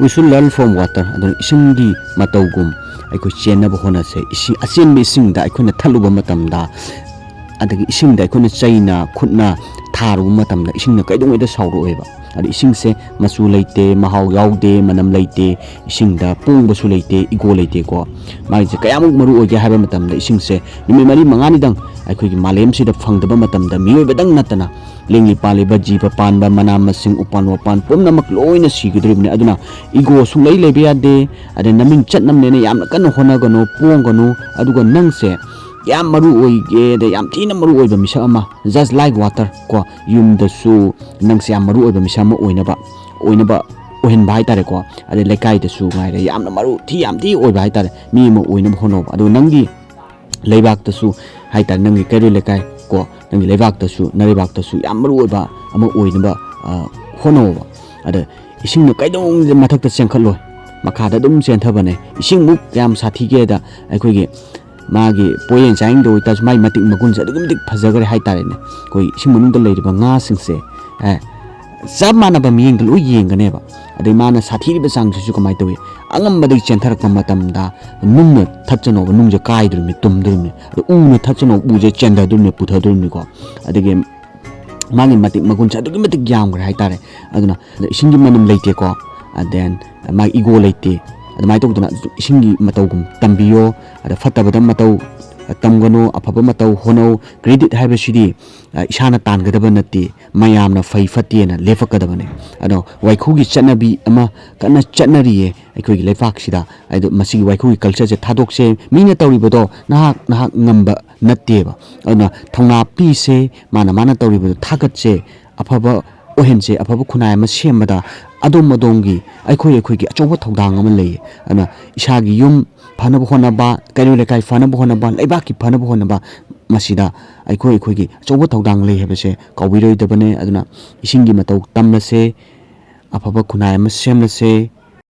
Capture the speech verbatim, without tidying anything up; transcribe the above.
We should learn from water. ꯑꯗꯨꯅ ꯏꯁꯤꯡꯒꯤ ꯃꯇꯧꯒꯨꯝ ꯑꯩꯈꯣꯏ ꯆꯦꯟꯅꯕ ꯍꯣꯠꯅꯁꯦ꯫ ꯏꯁꯤꯡ, ꯑꯆꯦꯟꯕ ꯏꯁꯤꯡꯗ ꯑꯩꯈꯣꯏꯅ ꯊꯠꯂꯨꯕ ꯃꯇꯝꯗ, ꯑꯗꯒꯤ ꯏꯁꯤꯡꯗ ꯑꯩꯈꯣꯏꯅ ꯆꯩꯅ, ꯈꯨꯠꯅ ꯊꯥꯔꯨꯕ ꯃꯇꯝꯗ ꯏꯁꯤꯡꯅ ꯀꯩꯗꯧꯉꯩꯗ ꯁꯥꯎꯔꯛꯑꯣꯏꯕ꯫ ꯑꯗ ꯏꯁꯤꯡꯁꯦ ꯃꯆꯨ ꯂꯩꯇꯦ, ꯃꯍꯥꯎ ꯌꯥꯎꯗꯦ, ꯃꯅꯝ ꯂꯩꯇꯦ, ꯏꯁꯤꯡꯗ ꯄꯣꯡꯕꯁꯨ ꯂꯩꯇꯦ, ꯏꯒꯣ ꯂꯩꯇꯦꯀꯣ꯫ ꯃꯥꯒꯤꯁꯦ ꯀꯌꯥꯃꯨꯛ ꯃꯔꯨ ꯑꯣꯏꯒꯦ ꯍꯥꯏꯕ ꯃꯇꯝꯗ, ꯏꯁꯤꯡꯁꯦ ꯅꯨꯃꯤꯠ ꯃꯔꯤ ꯃꯉꯥꯅꯤꯗꯪ ꯑꯩꯈꯣꯏꯒꯤ ꯃꯥꯂꯦꯝꯁꯤꯗ ꯐꯪꯗꯕ ꯃꯇꯝꯗ, ꯃꯤꯑꯣꯏꯕꯗꯪ ꯅꯠꯇꯅ ꯂꯦꯡꯉꯤ ꯄꯥꯜꯂꯤꯕ ꯖꯤꯕ ꯄꯥꯟꯕ, ꯃꯅꯥ ꯃꯁꯤꯡ, ꯎꯄꯥꯟ ꯋꯥꯄꯥꯟ ꯄꯨꯝꯅꯃꯛ ꯂꯣꯏꯅ ꯁꯤꯒꯗꯧꯔꯤꯕꯅꯤ꯫ ꯑꯗꯨꯅ ꯏꯒꯣ ꯁꯨꯡꯂꯩ ꯂꯩꯕ ꯌꯥꯗꯦ꯫ ꯑꯗꯩ ꯅꯃꯤꯡ ꯆꯠꯅꯕꯅꯦꯅ ꯌꯥꯝꯅ ꯀꯟꯅ ꯍꯣꯠꯅꯒꯅꯨ, ꯄꯣꯡꯒꯅꯨ꯫ ꯑꯗꯨꯒ ꯅꯪꯁꯦ ꯌꯥꯝ ꯃꯔꯨ ꯑꯣꯏꯒꯦ, ꯑꯗ ꯌꯥꯝ ꯊꯤꯅ ꯃꯔꯨ ꯑꯣꯏꯕ ꯃꯤꯁꯛ ꯑꯃ, just like water ꯀꯣ, ꯌꯨꯝꯗꯁꯨ ꯅꯪꯁꯦ ꯌꯥꯝ ꯃꯔꯨ ꯑꯣꯏꯕ ꯃꯤꯁꯛ ꯑꯃ ꯑꯣꯏꯅꯕ, ꯑꯣꯏꯅꯕ ꯑꯣꯏꯍꯟꯕ ꯍꯥꯏꯇꯥꯔꯦꯀꯣ꯫ ꯑꯗꯩ ꯂꯩꯀꯥꯏꯗꯁꯨ ꯉꯥꯏꯔꯦ, ꯌꯥꯝꯅ ꯃꯔꯨ ꯊꯤ, ꯌꯥꯝ ꯊꯤ ꯑꯣꯏꯕ ꯍꯥꯏꯇꯥꯔꯦ, ꯃꯤ ꯑꯃ ꯑꯣꯏꯅꯕ ꯍꯣꯠꯅꯧꯕ꯫ ꯑꯗꯨꯒ ꯅꯪꯒꯤ ꯂꯩꯕꯥꯛꯇꯁꯨ ꯍꯥꯏꯇꯥꯔꯦ, ꯅꯪꯒꯤ ꯀꯩꯔꯣꯏ ꯂꯩꯀꯥꯏ ꯀꯣ, ꯅꯪꯒꯤ ꯂꯩꯕꯥꯛꯇꯁꯨ, ꯅꯔꯩꯕꯥꯛꯇꯁꯨ ꯌꯥꯝ ꯃꯔꯨ ꯑꯣꯏꯕ ꯑꯃ ꯑꯣꯏꯅꯕ, ꯑ, ꯍꯣꯠꯅꯧꯕ꯫ ꯑꯗ ꯏꯁꯤꯡꯅ ꯀꯩꯗꯧꯉꯩꯗ ꯃꯊꯛꯇ ꯆꯦꯟꯈꯠꯂꯣꯏ, ꯃꯈꯥꯗ ꯑꯗꯨꯝ ꯆꯦꯟꯊꯕꯅꯦ꯫ ꯏꯁꯤꯡꯃꯨꯛ ꯀꯌꯥꯝ ꯁꯥꯊꯤꯒꯦꯗ, ꯑꯩꯈꯣꯏꯒꯤ ꯃꯥꯒꯤ ꯄꯣꯌꯦꯟ ꯆꯥꯌꯦꯡꯗ ꯑꯣꯏꯇꯥꯔꯁꯨ, ꯃꯥꯒꯤ ꯃꯇꯤꯛ ꯃꯒꯨꯟꯁꯦ ꯑꯗꯨꯛꯀꯤ ꯃꯇꯤꯛ ꯐꯖꯈ꯭ꯔꯦ ꯍꯥꯏꯇꯥꯔꯦꯅꯦ꯫ ꯑꯩꯈꯣꯏ ꯏꯁꯤꯡ ꯃꯅꯨꯡꯗ ꯂꯩꯔꯤꯕ ꯉꯥꯁꯤꯡꯁꯦ, ꯑꯦ, ꯆꯞ ꯃꯥꯟꯅꯕ ꯃꯤꯠꯌꯦꯡꯗ ꯂꯣꯏ ꯌꯦꯡꯒꯅꯦꯕ꯫ ꯑꯗꯩ ꯃꯥꯅ ꯁꯥꯊꯤꯔꯤꯕ ꯆꯥꯡꯁꯤꯁꯨ ꯀꯃꯥꯏꯅ ꯇꯧꯏ? ꯑꯉꯝꯕꯗꯒꯤ ꯆꯦꯟꯊꯔꯛꯄ ꯃꯇꯝꯗ ꯅꯨꯡꯅ ꯊꯠꯆꯅꯧꯕ, ꯅꯨꯡꯁꯦ ꯀꯥꯏꯗꯣꯔꯤꯕꯅꯤ, ꯇꯨꯝꯗꯣꯔꯤꯕꯅꯤ꯫ ꯑꯗ ꯎꯅ ꯊꯠꯆꯅꯧꯕ, ꯎꯁꯦ ꯆꯦꯟꯊꯗꯣꯔꯤꯕꯅꯤ, ꯄꯨꯊꯗꯣꯔꯤꯕꯅꯤꯀꯣ꯫ ꯑꯗꯒꯤ ꯃꯥꯒꯤ ꯃꯇꯤꯛ ꯃꯒꯨꯟꯁꯦ ꯑꯗꯨꯛꯀꯤ ꯃꯇꯤꯛ ꯌꯥꯝꯈ꯭ꯔꯦ ꯍꯥꯏꯇꯥꯔꯦ꯫ ꯑꯗꯨꯅ ꯏꯁꯤꯡꯒꯤ ꯃꯅꯝ ꯂꯩꯇꯦꯀꯣ, and then ꯃꯥꯒꯤ ꯏꯒꯣ ꯂꯩꯇꯦ꯫ ꯑꯗꯨꯃꯥꯏꯅ ꯇꯧꯗꯅ ꯏꯁꯤꯡꯒꯤ ꯃꯇꯧꯒꯨꯝ ꯇꯝꯕꯤꯌꯣ꯫ ꯑꯗ ꯐꯠꯇꯕꯗ ꯃꯇꯧ ꯇꯝꯒꯅꯨ, ꯑꯐꯕ ꯃꯇꯧ ꯍꯣꯠꯅꯧ꯫ ꯀ꯭ꯔꯦꯗꯤꯠ ꯍꯥꯏꯕꯁꯤꯗꯤ, ꯑ, ꯏꯁꯥꯅ ꯇꯥꯟꯒꯗꯕ ꯅꯠꯇꯦ, ꯃꯌꯥꯝꯅ ꯐꯩ ꯐꯠꯇꯦꯅ ꯂꯦꯞꯄꯛꯀꯗꯕꯅꯦ꯫ ꯑꯗꯣ ꯋꯥꯏꯈꯨꯒꯤ ꯆꯠꯅꯕꯤ ꯑꯃ ꯀꯟꯅ ꯆꯠꯅꯔꯤꯌꯦ ꯑꯩꯈꯣꯏꯒꯤ ꯂꯩꯕꯥꯛꯁꯤꯗ꯫ ꯑꯗꯣ ꯃꯁꯤꯒꯤ ꯋꯥꯏꯈꯨꯒꯤ ꯀꯜꯆꯔꯁꯦ ꯊꯥꯗꯣꯛꯁꯦ꯫ ꯃꯤꯅ ꯇꯧꯔꯤꯕꯗꯣ ꯅꯍꯥꯛ ꯅꯍꯥꯛ ꯉꯝꯕ ꯅꯠꯇꯦꯕ꯫ ꯑꯗꯨꯅ ꯊꯧꯅꯥ ꯄꯤꯁꯦ, ꯃꯥꯅ ꯃꯥꯅ ꯇꯧꯔꯤꯕꯗꯣ ꯊꯥꯒꯠꯁꯦ, ꯑꯐꯕ ꯑꯣꯏꯍꯟꯁꯦ꯫ ꯑꯐꯕ ꯈꯨꯟꯅꯥꯏ ꯑꯃ ꯁꯦꯝꯕꯗ ꯑꯗꯣꯝ ꯑꯗꯣꯝꯒꯤ, ꯑꯩꯈꯣꯏ ꯑꯩꯈꯣꯏꯒꯤ ꯑꯆꯧꯕ ꯊꯧꯗꯥꯡ ꯑꯃ ꯂꯩꯌꯦ꯫ ꯑꯗꯨꯅ ꯏꯁꯥꯒꯤ ꯌꯨꯝ ꯐꯅꯕ ꯍꯣꯠꯅꯕ, ꯀꯩꯔꯣꯏ ꯂꯩꯀꯥꯏ ꯐꯅꯕ ꯍꯣꯠꯅꯕ, ꯂꯩꯕꯥꯛꯀꯤ ꯐꯅꯕ ꯍꯣꯠꯅꯕ, ꯃꯁꯤꯗ ꯑꯩꯈꯣꯏ ꯑꯩꯈꯣꯏꯒꯤ ꯑꯆꯧꯕ ꯊꯧꯗꯥꯡ ꯂꯩ ꯍꯥꯏꯕꯁꯦ ꯀꯥꯎꯕꯤꯔꯣꯏꯗꯕꯅꯦ꯫ ꯑꯗꯨꯅ ꯏꯁꯤꯡꯒꯤ ꯃꯇꯧ ꯇꯝꯂꯁꯦ, ꯑꯐꯕ ꯈꯨꯟꯅꯥꯏ ꯑꯃ ꯁꯦꯝꯂꯁꯦ꯫